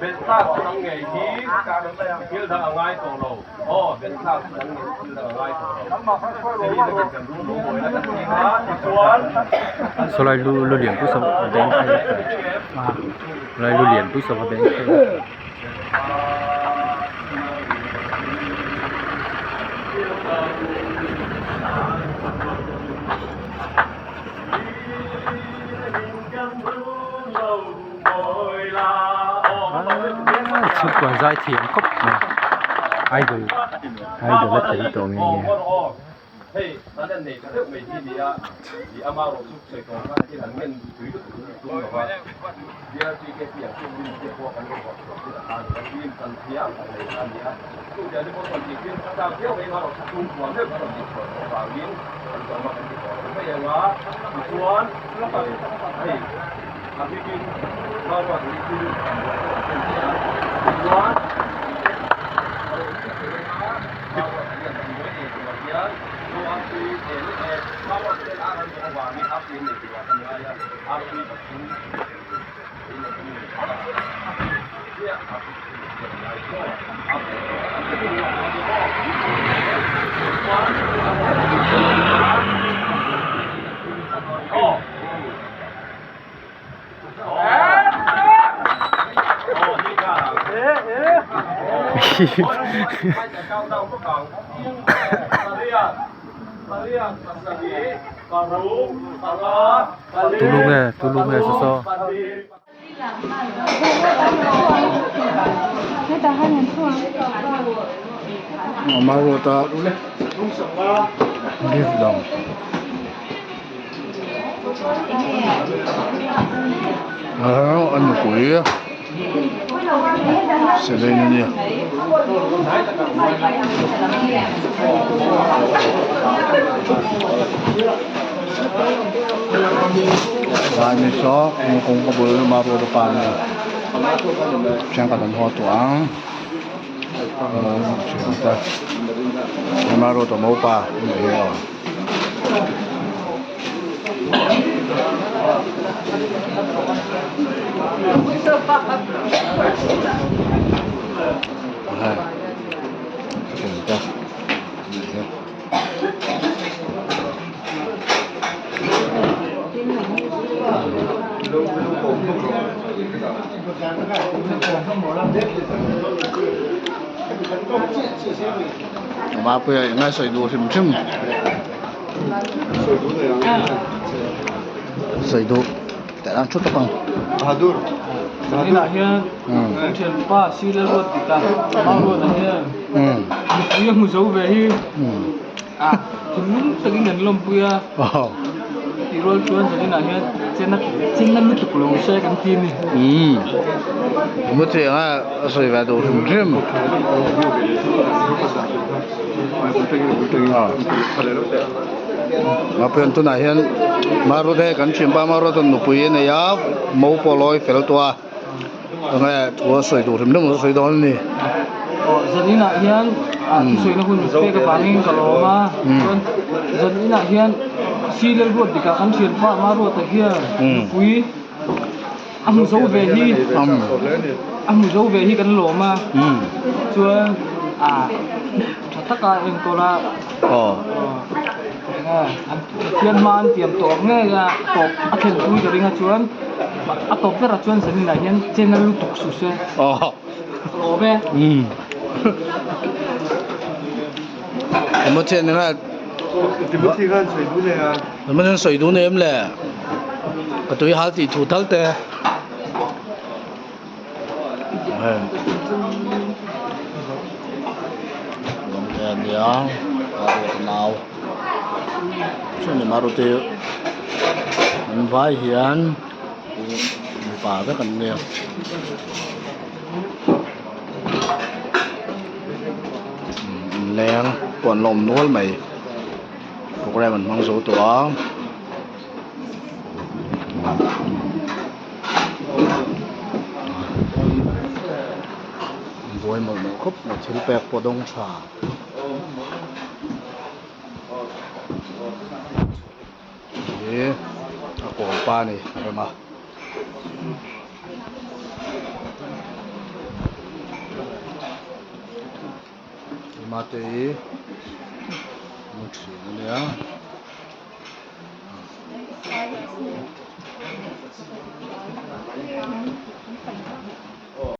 Belh tlak chu dang ngei hi thil dang a ngai tawh lo. Aw, belh tlak chu dang ngei hi thil dang a ngai tawh lo. Seni takin kan rum lo mawina kan tling a, tichuan Sawlai lu lu lian pui sawm a beng phei a sawlai lu lian pui sawm a beng phei a. Chhungkua zai thiam khawp mai idol idol a tel tawh nghe nghe. Tulu nge tulu nge saw saw. Amaruata gift dang. A nupui Selena nia. Lai mi saw kawngka bul Maruata pa nia thenkhat an haw tawh ang thiante Maruata mopa a nih hi aw. Mapuia eng a sawi duh hrim hrim sawi duh teh ang thut ang. Inah hian kan thianpa Sir Ruatdika Mauruata hian mipui a hmu zo ve hi thinlung takin kan lawmpui a tih rual chuan zaninah hian chena chena lutuk lo se kan ti a ni. Mu chiang a a sawi ve duh hrim hrim. Mapuian tunah hian Marute kan thianpa Marute nupui a nei a mo pawh a lawi fel tawh a. Enge thu a sawi duh hrim hrim a sawi dawn a ni. Aw zaninah hian a thusawi na hun pek avangin ka lawm a chuan zaninah hian Sir Ruatdika kan thianpa Maruata hian nupui a hmu zo ve hi a hmu zo ve hi kan lawm a chuan a tha taka enkawl a aw enge an Pathian hma an tiam tawp ngei a tawp a thlen pui ka ring a chuan a tawp berah chuan zaninah hian channel lutuk suh se aw ka lawm e. Emaw chen anga emaw chen sawi dun em le ka tui hal tih thu tal te nia nau chuan maruti an vai hian mipa vek an nia. Inleng pawh an la awm nual mai programme an hmang zo tawh a an buai mawlh mawlh khawp mai thil pek pawh dawng tha. Hi a kawl pa a ni a rem a. Mate-i mu thin a nia.